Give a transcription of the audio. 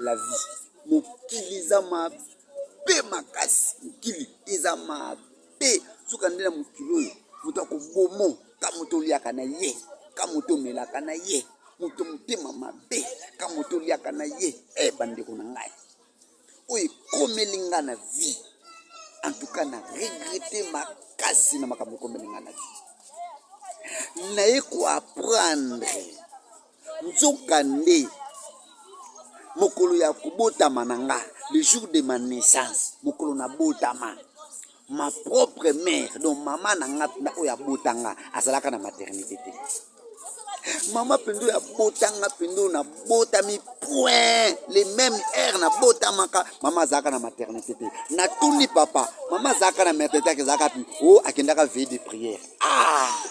La vie, mokili eza mabe makasi, mokili eza mabe. Soka nde na mokili oyo, moto akobomo ka moto oliaka na ye, ka moto omelaka na ye, moto motema mabe, ka moto oliaka na ye. E bandeko na ngai, oyo ekomeli nga na vie, en tout cas na regrette makasi na makambo ekomeli nga na vie. Naye koapprendre nzoka nde mokolo ya kobotama na nga, le jour de ma naissance, mokolo nabotama, ma propre mère, donc mama na nga mpenza oyo abotanga, azalaka na maternité te. Mama mpenza oyo abotanga mpenza, oyo nabotami point le même heure nabotamaka, mama azalaka na maternité te. Natuni papa, mama azalaka na maternité, azalaka pi o akendaka veille de prière. Ah!